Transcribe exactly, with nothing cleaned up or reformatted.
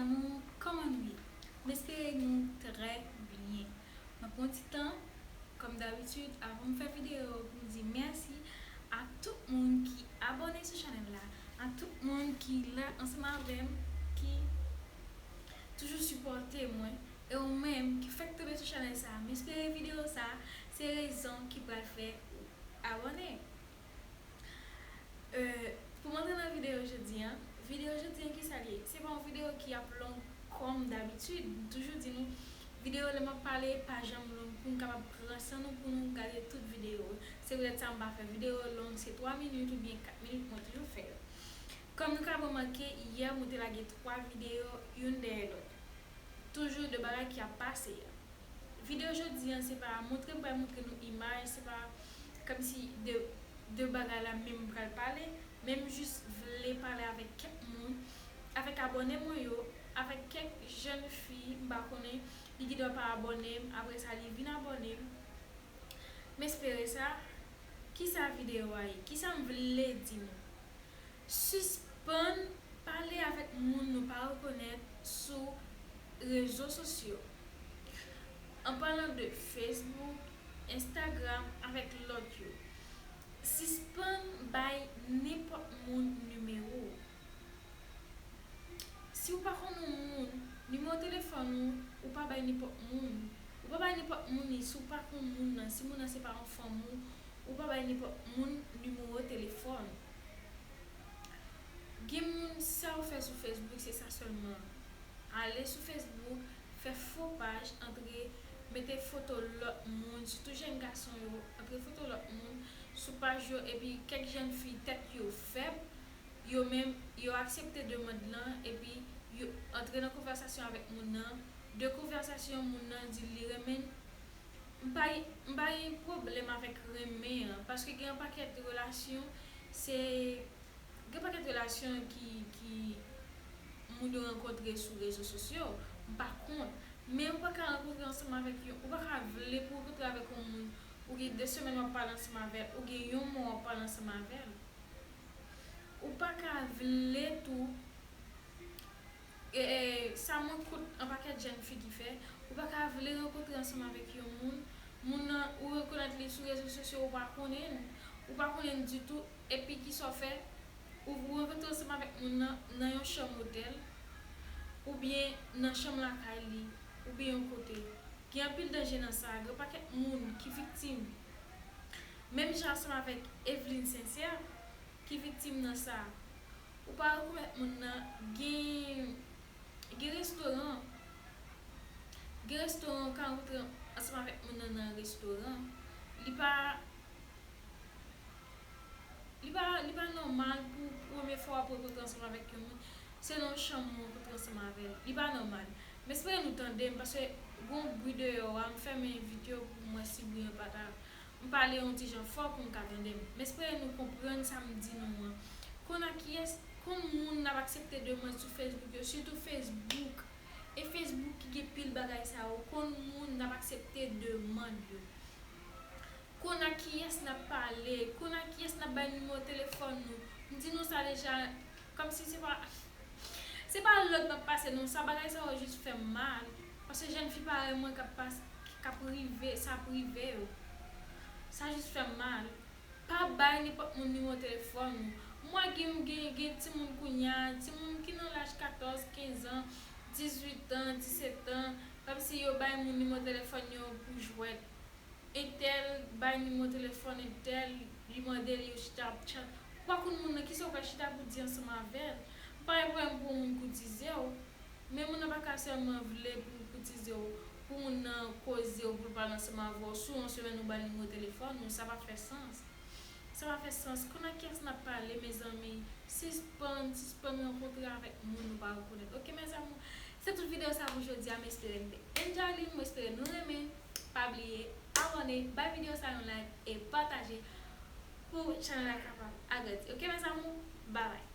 Amour, kòman nou ye? M espere nou trè byen. Mwen pran ti tan, kòm dabitid, avan m fè videyo, pou m di mèsi a tout moun ki abòne sou chanèl la, a tout moun ki la ansanm avè m, ki toujou sipòte mwen, e ou menm ki fèk tonbe sou chanèl sa a. M espere videyo sa a se rezon ki pral fè ou abòne. Euh, pou m antre nan videyo jodi a, videyo jodi a ki sa l ye? Se pa yon videyo ki ap long kòm dabitid. M toujou di nou, videyo lè m ap pale pa janm long pou n kapab pran san nou pou nou gade tout videyo. Se poutèt sa m pa fè videyo long, se twa minit oubyen kat minit mwen toujou fè yo. Kòm nou ka remake, yè mwen te lage twa videyo youn dèyè lòt. Toujou de bagay ki ap pase a. Videyo jodi a, se pa montre m pral montre nou imaj, se pa kòmsi de, de bagay la menm m pral pale, men m jis vle pale avèk kèk moun, avèk abòne mwen yo, avèk kèk jèn fi, m pa konnen, li gendwa pa abòne m, apre sa li vin abòne m. M espere sa. Kisa videyo a ye? Kisa m vle di nou? Sispann pale avèk moun nou pa rekonèt sou rezo sosyo. An palan de Facebook, Instagram, avèk lòt yo. Sispann bay nenpòt moun nimewo w. Si w pa konn yon moun, nimewo telefòn ou, ou pa bay nenpòt moun. Ou pa bay nenpòt moun li, si w pa konn moun nan, si moun nan se pa yon fanm ou, ou pa bay nenpòt moun nimewo telefòn. Gen moun, sa yo fè sou Facebook, se sa sèlman. Ale sou Facebook, fè fo paj, antre, mete foto lòt moun, sitou jèn gason yo, antre foto lòt moun sou paj yo, epi kèk jèn fi tèt yo fèb, yo menm, yo aksepte demann lan, epi yo antre nan konvèsasyon avèk moun nan. De konvèsasyon, moun nan di li renmen. M pa, m pa gen pwoblèm avèk renmen an, paske gen yon pakèt relasyon, se, gen pakèt relasyon ki, ki moun yo rankontre sou rezo sosyo, m pa kont. Men ou pa ka rankontre ansanm avèk yon, ou pa ka vle pou w rankontre avèk yon moun, ou gen de semèn w ap pale ansanm avè l, ou gen yon mwa w ap pale ansanm avè l. Ou pa ka vle tou, e, e, sa mwen koute yon pakèt jèn fi ki fè, ou pa ka vle rankontre ansanm avèk yon moun, moun nan, ou rekonèt li sou rezo sosyo, ou pa konnen l, ou pa konnen l ditou, epi kisa w fè, ou, ou rankontre ansanm avèk moun nan, nan yon chanm otèl, oubyen nan chanm lakay li, oubyen yon kote. Gen anpil danje nan sa, gen pakèt moun ki viktim. Menm jan ansanm avèk Evelyne Sincère, ki viktim nan sa. Ou pa rekonèt moun nan, gen, gen restoran. Gen restoran, ou ka rankontre ansanm avèk moun nan nan restoran. Li pa, li pa, li pa nòmal pou premye fwa w ap rankontre ansanm avèk yon moun, se nan yon chanm ou rankontre ansanm avè l. Li pa nòmal. M espere nou tande m, paske gon bri deyò a, m fèmen vit yo pou m wè si bri an pa ta, m pale yon ti jan fò pou n ka tande m. M espere nou konprann sa m di nou an. Konn a kiyès, konn moun n ap aksepte demann sou Facebook yo, sitou Facebook. E Facebook ki gen pil bagay sa yo. Konn moun n ap aksepte demann yo. Konn a kiyès n ap pale, konn a kiyès n ap bay nimewo telefòn nou. M di nou sa deja, kòmsi se pa, se pa lòd m ap pase non, sa bagay sa yo jis fè m mal. Paske jèn fi parèy mwen k ap pas-, k ap rive, sa ap rive yo. Sa jis fè m mal. Pa bay nenpòt moun nimewo telefòn ou. M wè gen, gen, gen timoun kounye a, timoun ki nan laj katòz, kenz an, dizuit an, disèt an, kòmsi yo bay moun nimewo telefòn yo pou jwèt. Entèl bay nimewo telefòn entèl, li mande l, yo chita ap tchat. Ou pa konn moun nan, kisa w pral chita pou di ansanm avè l? M pa gen pwoblèm pou yon moun koutize w, men moun nan pa ka sèlman vle pou l koutize w, pou moun nan koze w, pou l pale ansanm avè w, sou yon semèn ou ba l nimewo telefòn ou, sa pa fè sans. Sa pa fè sans. Konn a kiyès n ap pale, mezanmi. Sispann, sispann rankontre avèk moun nou pa rekonèt. Oke, mes amours, se tout videyo sa pou jodi a. M espere n te enjoy li, m espere nou renmen. Pa bliye abòne, bay videyo sa yon like e pataje pou chanèl la kapab agrandi. Oke, mes amours, babay.